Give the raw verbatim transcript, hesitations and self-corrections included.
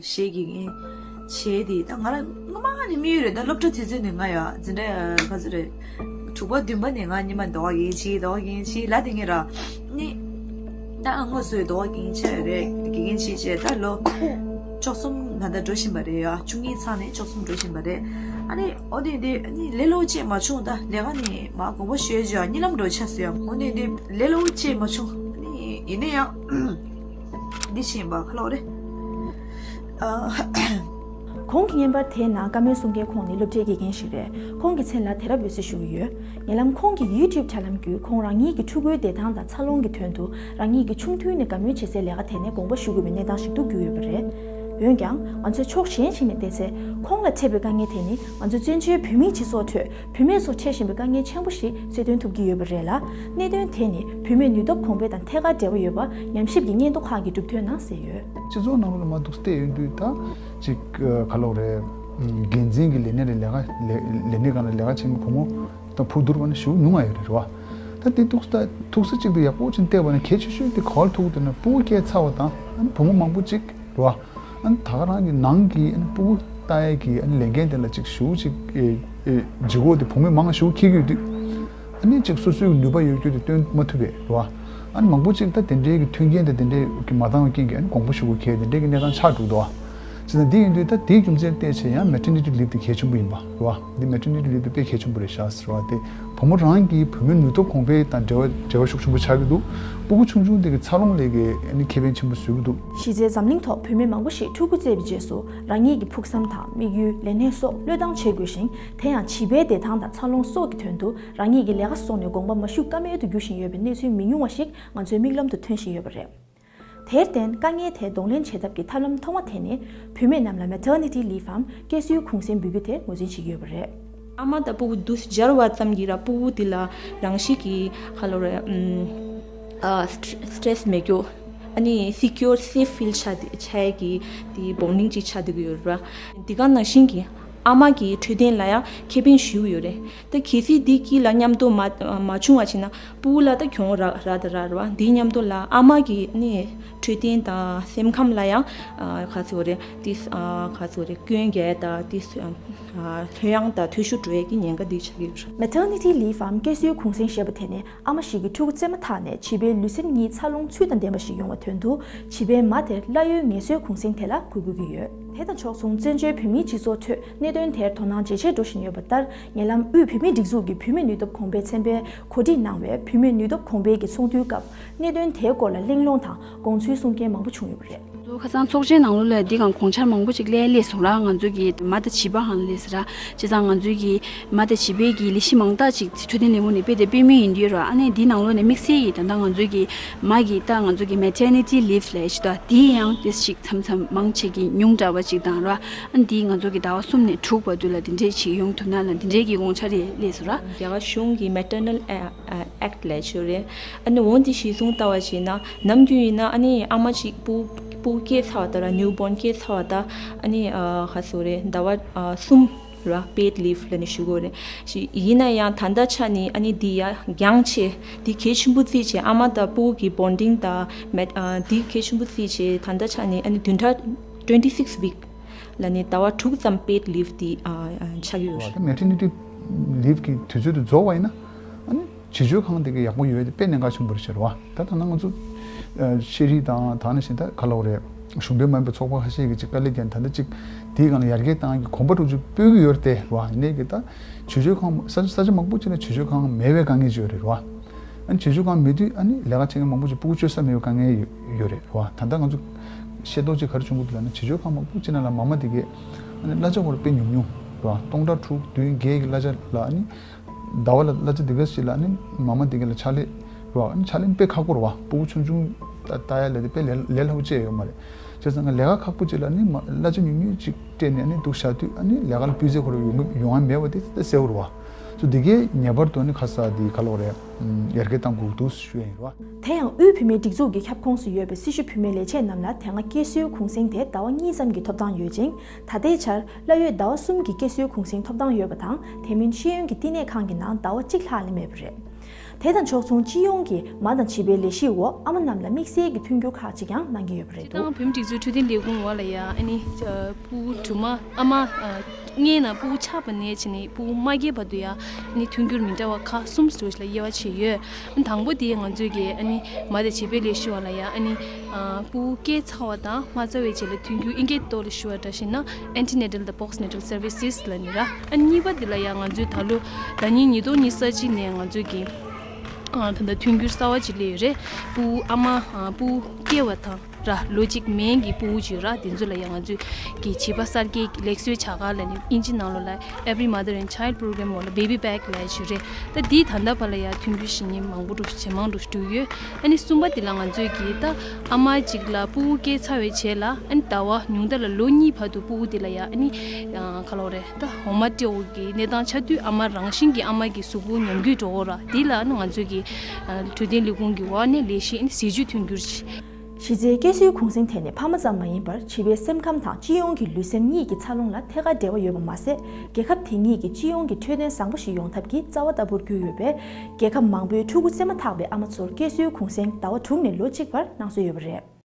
གཞས་དགེ་རྒན་བྱས་ཏེ། ད་ང་རང་སྔོན་མ་ནས་དམིགས་ཡུལ་རེད། ད་སློབ་གྲྭ་དེ་ཚོ་ནས་ང་ཡ་འཛིན་གྲྭ་ག་ཚོད་རེད། དྲུག་པ་བདུན་པ་ནས་ང་སྔོན་མ་ཟླ་བ་དགེ་རྒན་བྱེད། ཟླ་བ་དགེ་རྒན་བྱེད་ལབ་དེ་ངས་ར། ནི་ད་ཨ་དངོས་སུ་ཟླ་བ་དགེ་རྒན་བྱས་རེད། དགེ་རྒན་བྱས་བྱས་ད་ལོ་བཅུ་གསུམ་ད་ལྟ་འགྲོ་བཞིན་པ་རེད་ཡ། བཅུ་གཉིས་ཚར་ནས་བཅུ་གསུམ་འགྲོ་བཞིན་པ་རེད། ཨ་ནི་འོ་དེ་དེ་ནི་ལས་སླ་པོ་ཅིག་མ་བྱུང་། ད་ལས་ཀ་ནི་མ་དགོངས་པ་ཞུས་བྱས་གཉིད་ལམ་འགྲོ་ཆགས་སོང་ཡ། འོ་དེ་དེ་ལས་སླ་པོ་ཅིག་མ་བྱུང་། ནི་ཡིན་ན་ཡང་འདི་བཞིན་པ་ཁ་ལོ་རེད། ཨ། གོང་གི་བརྙན་པར་དེའི་ནང་བཀའ་མོལ་གསུང་མཁན་ཁོང་ནི་སློབ་གྲྭའི་དགེ་རྒན་ཞིག་རེད། ཁོང་གི་མཚན་ལ་དེ་རབས་འོད་ཟེར་ཞུ་གི་ཡོད། ཉེ་ལམ་ཁོང་གི་ཡུ་ཊུབ་དྲ་ལམ་བརྒྱུད་ཁོང་རང་ཉིད་ཀྱི་ཕྲུ་གུའི་བདེ་ཐང་དང་འཚར་ལོངས་ཀྱི་དོན་དུ་རང་ཉིད་ཀྱི་ཆུང་དུས་ནས་དགའ་མོས་བྱེད་སའི་ལས་ཀ་དེ་ནས་དགོངས་པ་ཞུ་དགོས་པའི་གནས་སྟངས་ཤིག་ཏུ་གྱུར་ཡོད་པ་རེད། འོན་ཀྱང་ང་ཚོས་ཕྱོགས་གཞན་ཞིག་ནས་བལྟས་ཚེ། ཁོང་ལ་འཕྲད་པའི་དཀའ་ངལ་དེ་ནི་ང་ཚོ་བཙན་བྱོལ་བོད་མིའི་སྤྱི་ཚོགས་ཁྲོད་བུད་མེད་ཚོར་འཕྲད་བཞིན་པའི་དཀའ་ངལ་ཆེན་པོ་ཞིག་སེལ་ཐོན་ཐུབ་ཀྱི་ཡོད་པ་རེད་ལ། གནད་དོན་དེ་ནི་བུད་མེད་ནུས་སྟོབས་གོང་འཕེལ་དང་ཐད་ཀར་འབྲེལ་བ་ཡོད་པ་ཉམས་ཞིབ་ཀྱི་སྙན་ཐོ་ཁག་གི་གྲུབ་དོན་ནང་གསལ་ཡོད། སྤྱི་ཚོགས་ནང་ལོགས་ལ་མར་འདུག་བལྟས་ཡོང་དུས་ད་ཅིག་ག་ལབ་རེད། འགན་འཛིན་གྱི་ལས་གནས་རེད། ལས་ཀ་ལས་ལས་གནས་སྒང་ལ་ལས་ཀ་བྱེད་མཁན་བུ་མོ་དང་བུ་བསྡུར་བ་ན་ཞེ་པོ་ཉུང་བ་ཡོད་རེད་རེད་བ། ད་དེ་ཐུག་ས་ཐུག་ས་གཅིག་ཏུ་ཡག་པོ་ཅིག་བལྟས་པ་ན་གལ་ཆེ་ཤོས་དེ་ག་པར་ཐུག་འདུག་ན་སྤུ་གུ་སྐྱེས་ཚར་བ་དང་ཨ་ནི་བུ་མོ་མང་པོ་ཅིག་རེད་བ། ཨ་ནི་ད་ག་རང་གི་ནང་གི་ཨ་ནི་སྤུ་གུ་ལྟ་ཡས་ཀྱི་ཨ་ནི་ལས་འགན་དེ་ལ་ཅིག་ཞེ་པོ་ཅིག་ཨེ་ཨེ་ལྗིད་ཁོག་དེ་བུ་མོས་མང་ཞེ་པོ་འཁྱེར་གྱི་ཡོད་དུས། ཨ་ནི་ཅིག་སོ་སོའི་ནུས་པ་ཡོད་རྒྱུ་དེ་སྟོན་མ་ཐུབ་པས་རེད་བ། ཨ་ནི་མང་པོ་ཅིག་ད་དེ་འདྲའི་གི་མཐུན་རྐྱེན་དང་དེ་འདྲའི་གི་མ་འདང་བའི་རྐྱེན་གྱིས་ཨ་ནི་དགོངས་པ་ཞུ་དགོས་གལ་དེ་འདྲའི་གི་གནས་སྟངས་ཆགས་འགྲོ་འདུག་བ། བྱས་ཙང་འདི་ཡིན་དུས་ད་དེའི་རྒྱུ་མཚན་བལྟས་བྱས་ཡང་maternity leave་དེ་གལ་ཆེན་པོ་ཡིན་པ་རེད་བ། འདི་maternity leave་དེ་དཔེ་གལ་ཆེན་པོ་རེད་ཤག་ཟེར་བ་དེ་བུ་མོ་རང་གི་བུད་མེད་ནུས་སྟོབས་གོང་འཕེལ་དང་འབྲེལ་བ་འབྲེལ་བ་ཤུགས་ཆེན་པོ་ཆགས་ཀྱི་འདུག་སྤུ་གུ་ཆུང་ཆུང་དེ་གི་འཚར་ལོངས་ལ་གི་ཨ་ནི་ཁེ་ཕན་ཆེན་པོ་བཟོ་གི་འདུག་གཞི་རྩའི་འཛམ་གླིང་ཐོག་བུད་མེད་མང་པོ་ཞིག་ཕྲུ་གུ་བཙས་པའི་རྗེས་སུ་རང་ཉིད་ཀྱི་ཕུགས་བསམ་དང་དམིགས་ཡུལ། ལས་གནས་སོགས་བློས་བཏང་བྱེད་དགོས་ཤིང་། དེ་ཡང་བྱིས་པའི་བདེ་ཐང་དང་འཚར་ལོངས་སོགས་ཀྱི་དོན་དུ་རང་ཉིད་ཀྱི་ལས་ཀ་སོང་ནས་དགོངས་པ་མ་ཞུ་ཀ་མེད་དུ་འགྱུར་བཞིན་ཡོད་པའི་གནས་ཚུལ་མི་ཉུང་བ་ཞིག་ང་ཚོའི་མིག་ལམ་དུ་ཐོན་བཞིན་ཡོད་པ་རེད། དེར་བརྟེན་དཀའ་ངལ་དེ་གདོང་ལེན་བྱེད་ཐབས་ཀྱི་ཐབས་ལམ་ཐོག་མ་དེ་ནི་བུད་མེད་རྣམས་ལ་maternity leave འམ་སྐྱེ་གསོའི་གུང་སེང་འབུལ་རྒྱུ་དེ་ངོས་འཛིན་བྱེད་ཀྱི་ཡོད་པ་རེད། ཨ་མ་དང་སྤུ་གུ་དུས་སྦྱར་བ་ཙམ་གྱིས་ར་སྤུ་གུ་དེ་ལ་རང་བཞིན་གྱིས་ག་ལབ་རེད། ཨམ། ཨ། སི་ཊེ་སི་མེད་རྒྱུ། ཨ་ནི་སི་ཀིའུར་སེབ་ཕིལ་བྱ་དེ་བྱ་ཡས་ཀྱི་དེ་བོན་ཌིང་ཅིག་ཆགས་བསྡད་ཀྱི་ཡོད་རེད་པ། འདི་ག་ནང་བཞིན་གྱི་ཨ་མ་གི་འཕྲོད་བསྟེན་ལ་ཡང་ཁེ་ཕན་ཞེ་པོ་ཡོད་རེད། ད་གལ་སྲིད་འདི་དཀྱིལ་ལ་མཉམ་དུ་མ་མ་བྱུང་བ་བྱས་ན་སྤུ་གུ་ལ་ད་གྱོང་རག་རག་ད་རག་རེད་པ། འདི་མཉམ་དུ་ལ་ཨ་མ་གི་ནི་འཕྲོད་བསྟེན་དང་སེམས་ཁམས་ལ་ཡང་ཨ་ག་ཚོད་རེད། ཏིས་ཨ་ག་ཚོད་རེད། སྐྱོན་རྒྱག་ཡས་དང་ཏིས་ཨ་ལྷོད་ཡངས་དང་འཐུས་ཤོར་འགྲོ་ཡས་ཀྱི་ཉེན་ཁ་འདི་ཆགས་ཀྱི་ཡོད་རེད། Maternity leave འམ་སྐྱེ་གསོའི་གུང་སེང་ཞེས་པ་དེ་ནི་ཨ་མ་ཞིག་གིས་ཕྲུ་གུ་བཙས་མ་ཐག་ནས་བྱིས་པའི་ལུས་སེམས་གཉིས་འཚར་ལོངས་ཚུལ་དང་ལྡན་པ་ཞིག་ཡོང་བའི་དོན་དུ་བྱིས་པའི་མ་དེར་གླ་ཡོད་ངལ་གསོའི་གུང་སེང་དེ་ལ་གུས་བཀུར་གྱི་ཡོད། དེ་དང་ཕྱོགས་མཚུངས་བཙན་བྱོལ་བོད་མིའི་སྤྱི་ཚོགས་ཁྲོད་གནད་དོན་དེར་དོ་སྣང་ཇེ་ཆེར་འགྲོ་བཞིན་ཡོད་པ་ལྟར། ཉེ་ལམ་དབུས་བོད་མིའི་སྒྲིག་འཛུགས་ཀྱི་བུད་མེད་ནུས་སྟོབས་གོང་འཕེལ་ཚན་པས་གོ་སྒྲིག་གནང་བའི་བུད་མེད་ནུས་སྟོབས་གོང་འཕེལ་གྱི་ཚོགས་འདུའི་སྐབས་གནད་དོན་དེའི་སྐོར་ལ་གླེང་སློང་དང་དགོངས་ཚུལ་གསུང་མཁན་མང་པོ་བྱུང་ཡོད་པ་རེད། ཁ་སང་ཚོགས་ཆེན་ནང་ལོགས་ལ་འདི་གང་གོང་ཆར་མང་པོ་ཅིག་སླེབས་སླེབས་སོང་ར། ང་ཚོ་གི་མ་དང་བྱིས་པ་གང་སླེབས་སོང་ར། བྱས་ཙང་ང་ཚོ་གི་མ་དང་བྱིས་པའི་གི་ལས་གཞི་མང་དག་ཅིག་འཕྲོད་བསྟེན་ལས་ཁུངས་ནས་སྤེལ་ཏེ་སྤེལ་མུས་ཡིན་དུས་ར། ཨ་ནི་འདི་ནང་ལོགས་ནས་དམིགས་བསལ་གྱི་ད་ལྟ་ང་ཚོ་གི་མ་གི་ད་ང་ཚོ་གི་maternity leave ལབ་ཞིག་ད་འདི་ཡང་དེ་ཞིག་མཚམས་མཚམས་མང་ཆེ་གི་ཉུང་དྲགས་པ་ཅིག་དང་ར། ཨ་ནི་འདི་ང་ཚོ་གི་ཟླ་བ་གསུམ་ནས་དྲུག་བར་དུ་ལ་འདི་འདྲས་ཅིག་ཡོང་ཐུབ་ན་ལ་འདི་འདྲས་གི་དགོངས་འཆར་རེ་སླེབས་སོང་ར། རྒྱ་གར་གཞུང་གི་maternal ཨ་ཨ་act ལབ་ཡས་ཅིག་ཡོད་རེད། ཨ་ནི་འོ་འདི་གཞིར་བཟུང་ལྟ་བ་བྱས་ན་ནམ་རྒྱུན་ཡིན་ན་ཨ་ནི་ཨ་མ་གཅིག་སྤུ་སྤུ་སྐྱེས་ཚར་བ་དང་ར་newborn སྐྱེས་ཚར་བ་དང་ཨ་ནི་ཨ་ག་ཚོད་རེད། ཟླ་བ་ཨ་གསུམ་ར་paid leave ལབ་ནས་ཞུ་གི་ཡོད་རེད། ཞིག་ཡིན་ན་ཡང་ད་ལྟ་ཆ་ནས་ཨ་ནི་འདི་ཡ་འགྱངས་ཆེ་འདི་གལ་ཆེན་པོ་བརྩིས་བྱས། ཨ་མ་དང་སྤུ་གུ་གི་bonding དང་མེད་ཨ་འདི་གལ་ཆེན་པོ་བརྩིས་བྱས་ད་ལྟ་ཆ་ནས་ཨ་ནི་བདུན་ཕྲག twenty six week ལབ་ནས་ཟླ་བ་དྲུག་ཙམ་paid leave འདི་ཨ་ཨ་ཆགས་ཀྱི་ཡོད་རེད། ད་maternity leave གི་དུས་ཚོད་དེ་རྫོགས་པ་ཡིན་ན་ཨ་ནི་བྱིས་བཅོལ་ཁང་དེ་ག་ཡག་པོ་ཡོད་དེ་དཔེ་གནད་འགག་ཆེན་པོ་རེད་ཤག་རེད་བ། ད་ད་ནང་ང་ཚོ་ཨ་ཤེས་རིག་དང་ད་ནང་བཞིན་ད་ག་ལབ་དགོས་རེད། གཞུང་འབྲེལ་མ་ཡིན་པའི་ཚོགས་པ་ཁ་ཤས་ཀྱིས་ཅིག་དཀའ་ལས་བརྒྱབ་ནས་ད་ལྟ་ཅིག་དེའི་སྒང་ལ་ཡར་རྒྱས་བཏང་གི་གོམ་པ་འགྲོ་རྒྱུ་སྤོས་ཀྱི་ཡོད་རེད་དེ་རེད་བ། ཡིན་ནའི་གི་ད་བྱིས་བཅོལ་ཁང་ས་ས་ཆ་མང་པོ་ཅིག་ལ་བྱིས་བཅོལ་ཁང་མེད་པའི་དཀའ་ངལ་ཅིག་ཡོད་རེད་རེད་བ། ཨ་ནི་བྱིས་བཅོལ་ཁང་མེད་དུས་ཨ་ནི་ལས་ཀ་བྱེད་མཁན་མང་པོ་ཅིག་སྤུ་གུ་བཅོལ་ས་མེད་པའི་དཀའ་ངལ་ཡོད་ཡོད་རེད་རེད་བ། ད་ལྟ་ང་ཚོ་ཤེས་རྟོགས་ཅིག་ག་རེ་བྱུང་གི་འདུག་ལབ་ན་བྱིས་བཅོལ་ཁང་མང་པོ་ཅིག་ནང་ལ་མ་མ་དེ་གས་ཨ་ནི་གླ་ཆ་ཁོ་རང་དཔེ་ཉུང་ཉུང་རེད་བ། སྟོང་ཕྲག་དྲུག་བདུན་བརྒྱད་ཀྱི་གླ་ཆ་ལ་ཨ་ནི། ཟླ་བ་ལ་གླ་ཆ་དེ་ག་ཞིག་ལ་ནི་མ་མ་དེ་ག་ལ་ཕྱག་ལས་རོགས། ཨ་ནི་ཕྱག་ལས་དཔེ་ཁག་པོ་རེད་བ། སྤུ་གུ་ཆུང་ཆུང་ལྟ་ལྟ་ཡ་ལས་དེ་དཔེ་ལས་ལས་སླ་པོ་ཅིག་ཡོད་མ་རེད། བྱས་ཙང་ང་ལས་ཀ་ཁག་པོ་ཅིག་ལ་ནི་མ་གླ་ཆ་ཉུང་ཉུང་ཅིག་སྤྲད་ནས་ནི་འདུག་བཞག་དུས་ཨ་ནི་ལས་ཀ་ལ་སྤུས་ཚད་ཁོ་རང་ཡོང་གི་ཡོང་ཡ་མེད་པ་དེ་དཔེ་གསལ་པོ་རེད་བ། ཚོ་དེ་གས་ངེས་པར་དུ་ནི་ཁ་ས་དེ་ག་ལབ་དགོས་རེད། ཡར་རྒྱས་གཏང་དགོས་འདུག་ཞུ་ཡ་ཡིན་རེད་བ། དེ་ཡང་དབུས་བུད་མེད་སྒྲིག་འཛུགས་ཀྱི་ཁྱབ་ཁོངས་སུ་ཡོད་པའི་སྲི་ཞུ་བུད་མེད་ལས་བྱེད་རྣམས་ལ་དེ་སྔ་སྐྱེ་གསོའི་གུང་སེང་དེ་ཟླ་བ་གཉིས་ཙམ་གྱི་ཐོབ་ཐང་ཡོད་ཅིང་། ད་ལྟའི་ཆར་གླ་ཡོད་ཟླ་བ་གསུམ་གྱི་སྐྱེ་གསོའི་གུང་སེང་ཐོབ་ཐང་ཡོད་པ་དང་། དེ་མིན་ཤེས་ཡོན་གྱི་བསྟི་གནས་ཁང་གི་ནང་ཟླ་བ་གཅིག་ལྷག་ལས་མེད་པ་རེད། དེ་དང་ཕྱོགས་མཚུངས་སྤྱི་ཡོངས་ཀྱི་མ་དང་བྱིས་པའི་ལས་གཞིའི་འོག་ཨ་མ་རྣམས་ལ་དམིགས་བསལ་གྱི་མཐུན་འགྱུར་ཁག་ཅིག་ཀྱང་གནང་གི་ཡོད་པ་རེད་འདུག། སྤྱིར་བཏང་བོད་མི་སྒྲིག་འཛུགས་འཕྲོད་བསྟེན་ལས་ཁུངས་འོག་ལ་ཡ་ཨ་ནི་ཕྲུ་གུ་དྲུག་མ་ཨ་མ་ལྔའི་ནང་ཕྲུ་གུ་ཆགས་པ་ནས་བྱས་ནས་ཕྲུ་གུ་མ་སྐྱེས་བར་དུ་ཡ་ཨ་ནི་མཐུན་འགྱུར་མི་འདྲ་བ་ཁག་གསུམ་ཞིག་ལ་དབྱེ་བ་ཕྱེ་ཡོད། དང་པོ་དེ་ང་ཚོས་ཀྱི་ཨ་ནི་མ་དང་བྱིས་པའི་ལས་གཞི་འོག་ལ་ཡ་ཨ་ནི་ཕྲུ་གུ་སྐྱེས་ཚར་བ་དང་མ་ཚར་བའི་རྗེས་ལ་མཐུན་འགྱུར་ཨིན་སྐད་ཐོག་ལ་ཞུ་བ་འདྲ་ཞིག་ན་antenatal དང་postnatal services ལབ་ནི་ར། ཨ་གཉིས་པ་དེ་ལ་ཡང་ང་ཚོས་ད་ལོ་ཟླ་ཉིན་ཉིས་སྟོང་ཉི་ཤུ་རྩ་གཅིག་ནས་ང་ཚོས་ཀྱི་ཨ་ད་ལྟ་མཐུན་འགྱུར་གསར་བ་ཅིག་སླེབས་ཡོད་རེད། ཕྲུ་གུ་ཨ་མ་ཨ་ཕྲུ་གུ་སྐྱེས་པ་དང་ར་ལོ་གཅིག་མན་གྱི་ཕྲུ་གུ་ཅིག་ར་དེ་ཚོ་ལ་ཡང་ང་ཚོས་ཀྱི་བྱིས་པ་གསར་སྐྱེས་ཀྱི་ལེགས་གསོའི་བྱ་དགའ་ལབ་ནས་ཨིན་ཇི་ནང་ལོགས་ལ་Every Mother and Child Program འོག་ལ་Baby Back ལབ་ཡ་ཅིག་ཡོད་རེད། ད་འདིས་ད་ལྟ་བར་ལ་ཡ་མཐུན་འགྱུར་བྱེད་མཁན་མང་པོ་འགྲོ་ཇེ་མང་དུ་འགྲོ་ཡོད། ཨ་ནི་གསུམ་པ་དེ་ལ་ང་ཚོས་ཀྱིས་ད་ཨ་མ་གཅིག་ལ་ཕྲུ་གུ་སྐྱེས་ཚར་བའི་རྗེས་ལ་ཨ་ནི་ཟླ་བ་ཉུང་མཐའ་ལ་ལོ་གཉིས་བར་དུ་ཕྲུ་གུ་དེ་ལ་ཡ་ཨ་ནི་ག་ལབ་རེད་ད་འོ་མ་སྤྲད་འོ་གི་གནས་སྟངས་ཆགས་དུས་ཨ་མ་རང་བཞིན་གྱིས་ཨ་མ་གི་གཟུགས་པོ་ཉམས་རྒུད་འགྲོ་འོ་ར། དེ་ལ་ཨ་ནི་ང་ཚོས་ཀྱི་འཕྲོད་བསྟེན་ལས་ཁུངས་ཀྱི་འོག་ནས་ལས་གཞི་ཨ་ནི་ཟས་བཅུད་མཐུན་འགྱུར་གྱི། གཞི་རྩའི་སྐྱེ་སྲིད་གུང་སེང་ཐད་ནས་ཕ་མ་ཙམ་མ་ཡིན་པར་བྱིས་པའི་སེམས་ཁམས་དང་སྤྱི་ཡོངས་ཀྱི་ལུས་སེམས་གཉིས་ཀྱི་འཚར་ལོངས་ལ་ཐད་ཀར་འབྲེལ་བ་ཡོད་པ་མ་ཟད། རྒྱལ་ཁབ་དེ་ཉིད་ཀྱི་སྤྱི་ཡོངས་ཀྱི་འཕྲོད་བསྟེན་བཟང་པོ་ཞིག་ཡོང་ཐབས་ཀྱི་རྩ་བ་ལྟ་བུར་གྱུར་ཡོད་པས། རྒྱལ་ཁབ་མང་པོའི་ཕྲུ་གུ་བཙས་མ་ཐག་པའི་ཨ་མ་ཚོར་སྐྱེ་སྲིད་གུང་སེང་ཟླ་བ་དྲུག་ནས་ལོ་གཅིག་བར་གནང་སྲོལ་ཡོད་པ་རེད།